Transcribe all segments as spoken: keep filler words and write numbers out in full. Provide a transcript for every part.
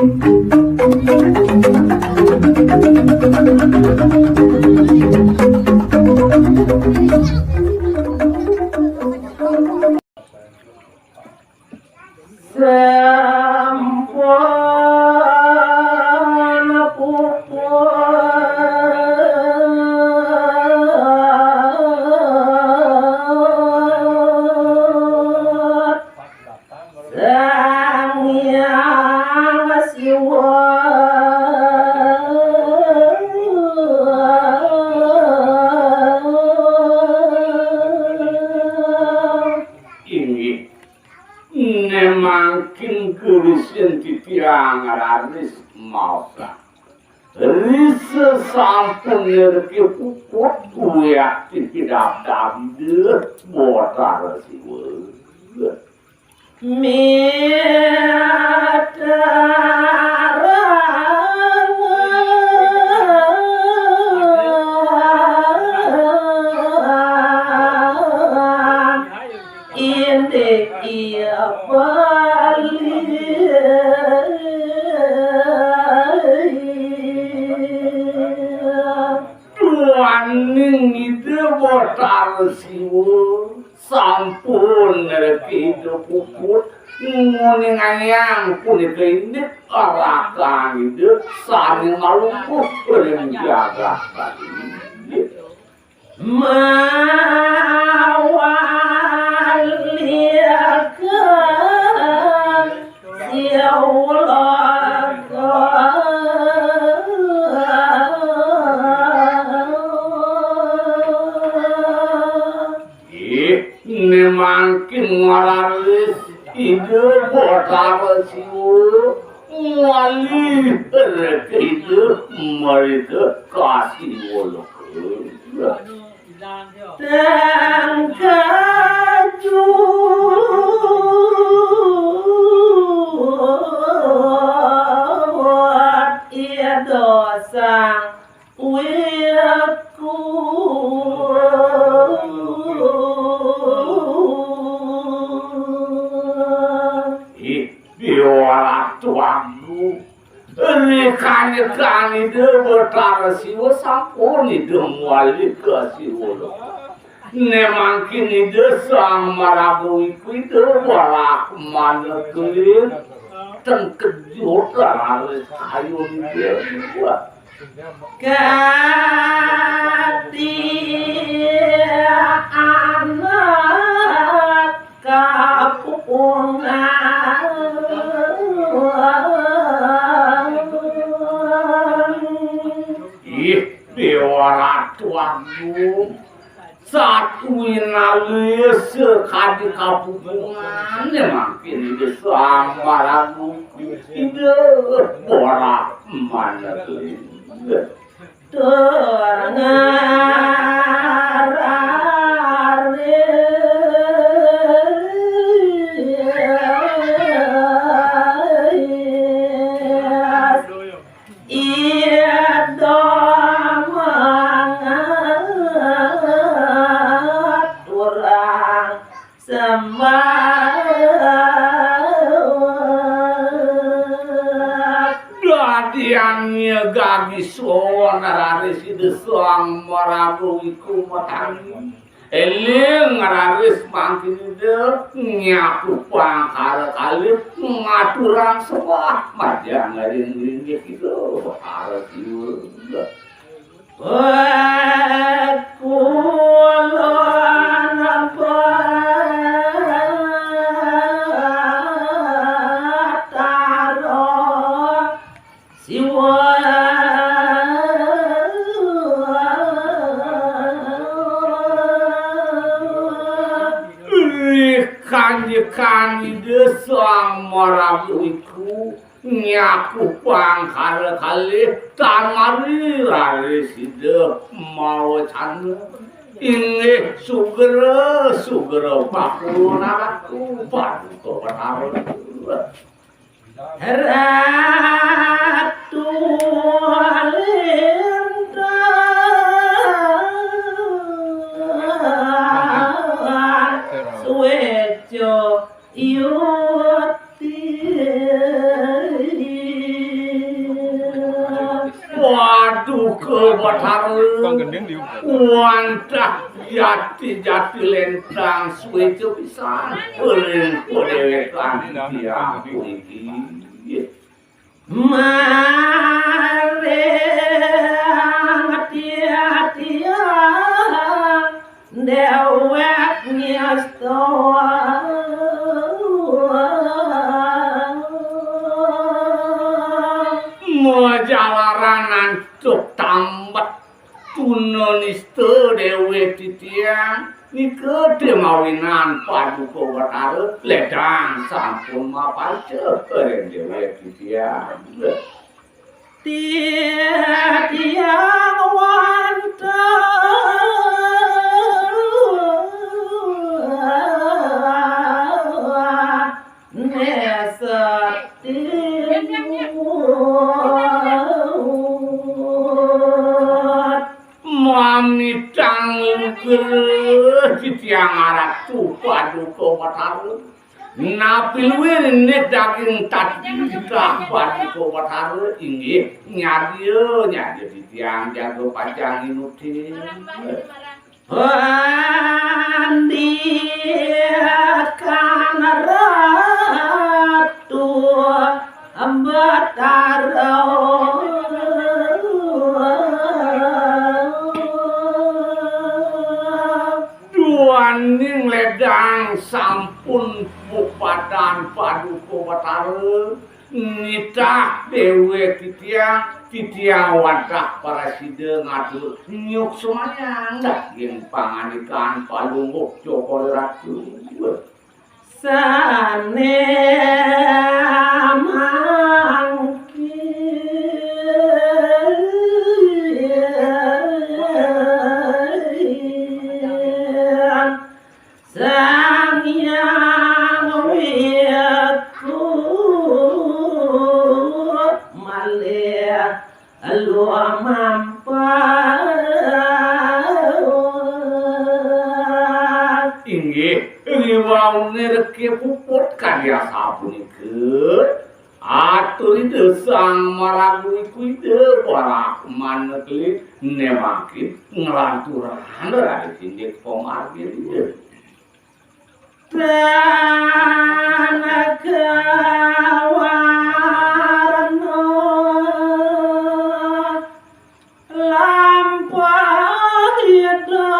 Sampun puput Sang Hyang Siwa. Inggih, ne mangkin gerisin titiang raris maosang. Ri sasampun niriki puput kuwi aktif daftar Ida Batara Siwa. Midarang indik iya bali. Duaning Ida Batara Siwa sampun ngreki Ida puput, nguningayang punika indik rakan Ida sane malungguh ring jagat Bali. Mawalikan siulaka. Ih, ne mangkin ngararis Ida Batara Siwa ngalih reka Ida marida kasiwa loka. Tangkaju Ida Sang Wiku. Ih, Déwa Ratu Agung. Rikane kang Ida Batara Siwa sampun Ida mawali ka Siwa Loka. Ne mangkin Ida Sang Maraga Wiku Ida Brahmana Keling. Ten kejut raris kayun Ida. Kadi anak kapupungan. Ih, Déwa Ratu Agung, satuwinalih sakadi kapupungan, mangkin Ida Sang Maraga Wiku Ida Brahmana Keling. Tur ngararis Ida mangaturang sembah. Dadian nyegagi sawana raris Ida Sang Maraga Wiku matangi. Eling raris mangkin Ida nyapu pangkara kalih ngaturang sembah majeng ring linggih Ida Batara Siwa. Wekulon Batara Siwa. Ih, kanjekan Ida Sang Maraga Wiku nyapu pangkara kalih tan mari raris Ida mawacana. Inggih sugra, sugra pakulun anakku, paduka Batara. Ratu Lintang Swejo Yuti. Duka Batara wantah jati-jati lentang suéca pisan ring padéwékan titiang puniki. Maring titiang déwék ngesta. Majalaran antuk tambet tuna nista déwék titiang, nika té mawinan Paduka Batara ledang sampun mapanca ring déwék titiang. Titiang wantah né satinut. Mamitang lugra titiang Ratu Paduka Batara. Napi luir indik daging titah Paduka Batara, inggih nyadia, nyadia titiang jaga pacang inutin. Andikan Ratu Batara. Duaning ledang sampun mapadan Paduka Batara nitah déwék titiang, titiang wantah prasida ngatur nyuksumayang daging pangandikan Palungguh Cokor Ratu. Sané mangkin Sang Hyang Widi malih lumampah. Inggih, riwau nirke puput kadi asapunika. Atur Ida Sang Maraga Wiku Ida Brahmana kelit né mangkin nglanturang raris indik pamargin Ida. Tan kawarna lampah Ida.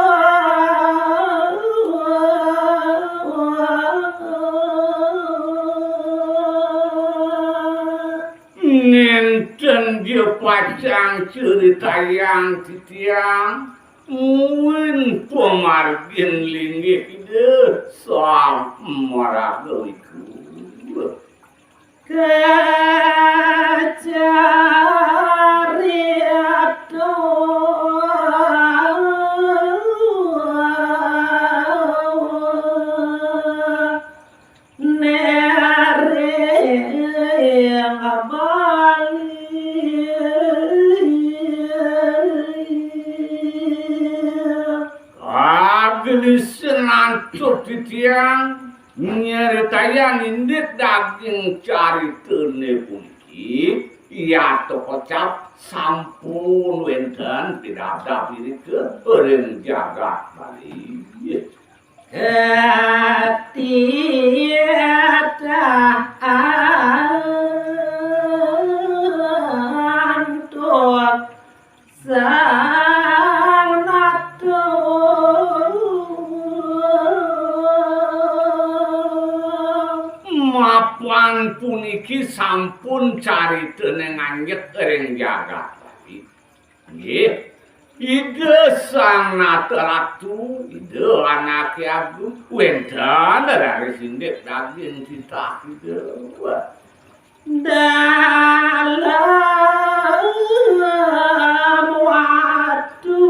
Nénten ja pacang critayang titiang, mungguing pamargin linggih Ida Sang Maraga Wiku. Kacarita nering Bali. Kagelising antuk titiang nyritayang indik daging caritané puniki, yata kocap sampun wénten pidabdab irika ring jagat Bali. Katitah antuk Sang Nata. Mapan puniki sampun caritané nganjek ring jagat Bali. Nggih. Ida Sang Nata Ratu, Ida Anaké Agung, wénten raris indik daging titah Ida. Dalam waktu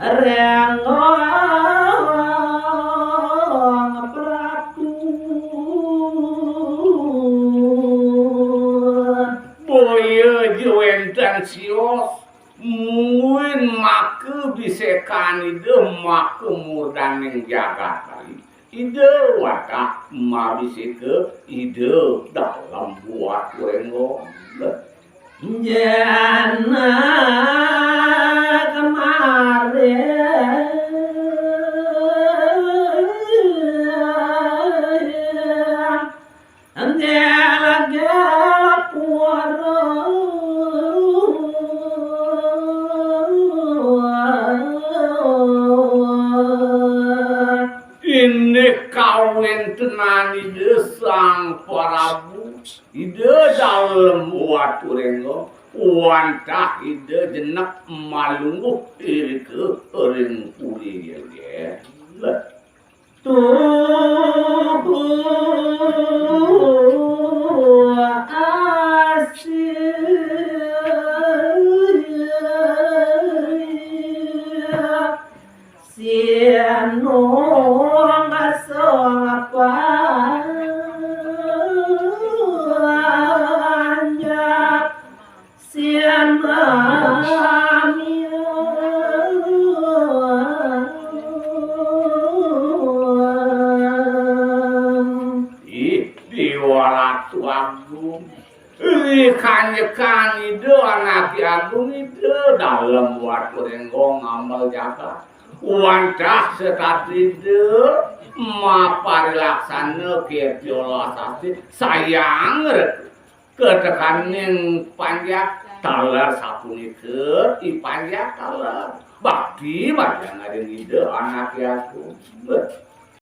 Renggong Prabu. Boya ja wénten sios, mungguing maka bisekan Ida, maka murdaning jagat Bali. Ida wantah mabisika Ida Dalem Watu Rénggong. Jana kemari. Gela-gela pura. Indik kawéntenan Ida Sang Prabu, Ida Dalem Watu Rénggong, wantah Ida jenek malungguh irika ring puri Gégél. Tuh asih sinung selapan. Sian mamian. Ih, Déwa Ratu Agung. Ih, kanjekan Ida Anaké Agung Ida Dalem Watu Rénggong ngamel jagat. Wantah setata Ida maparilaksana kepiola sasti sayang rek. Katekaning panjak taler sapunika, i panjak taler bakti marang ring Ida Anaké Agung. Beh,